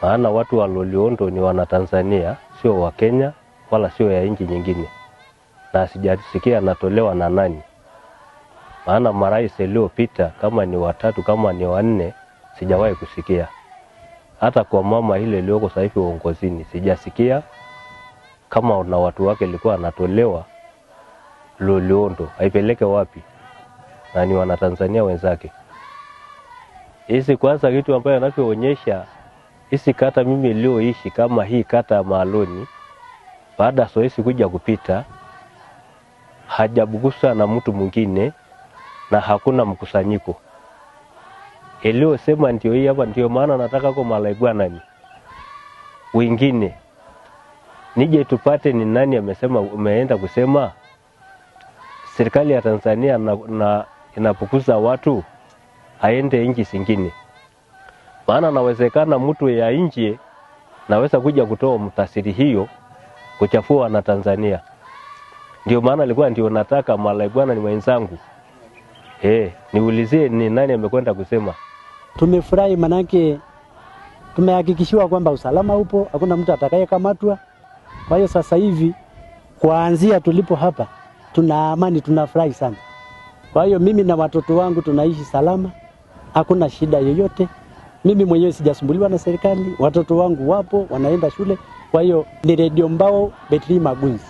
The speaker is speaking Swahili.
Maana watu wa Loliondo ni wana Tanzania, sio wa Kenya wala sio ya nchi nyingine, na sijasikia anatolewa na nani. Maana marais iliyopita kama ni watatu kama ni wanne, sijawahi kusikia. Hata kwa mama ile iliyoko sasa hivi uongozini sijasikia kama na watu wake ilikuwa anatolewa Loliondo, aipeleke wapi? Na ni Wanatanzania wenzake. Hizi kwanza kitu ambayo anavyoonyesha hizi kata mimi niliyoishi kama hii kata ya Maaloni, baada ya zoezi kuja kupita hajabugusa na mtu mwingine na hakuna mkusanyiko. Iliyosema ndio hii hapa, ndio maana nataka kwa Malaigwanani wengine nije tupate ni nani amesema, umeenda kusema serikali ya Tanzania na inapukuza watu aende nchi zingine. Maana nawezekana mtu ya nje naweza kuja kutoa mtasiri hiyo kuchafua na Tanzania. Ndio maana alikuwa ndio nataka Malaigwana ni mwenzangu. Niulizie ni nani amekwenda kusema. Tumefurahi manake tumehakikishiwa kwamba usalama upo, hakuna mtu atakayekamatwa. Kwa hiyo sasa hivi kuanzia tulipo hapa tuna amani, tunafurahi sana. Kwa hiyo mimi na watoto wangu tunaishi salama, hakuna shida yoyote. Mimi mwenyewe sijasumbuliwa na serikali, watoto wangu wapo wanaenda shule. Kwa hiyo ni redio mbao betri Magunzi.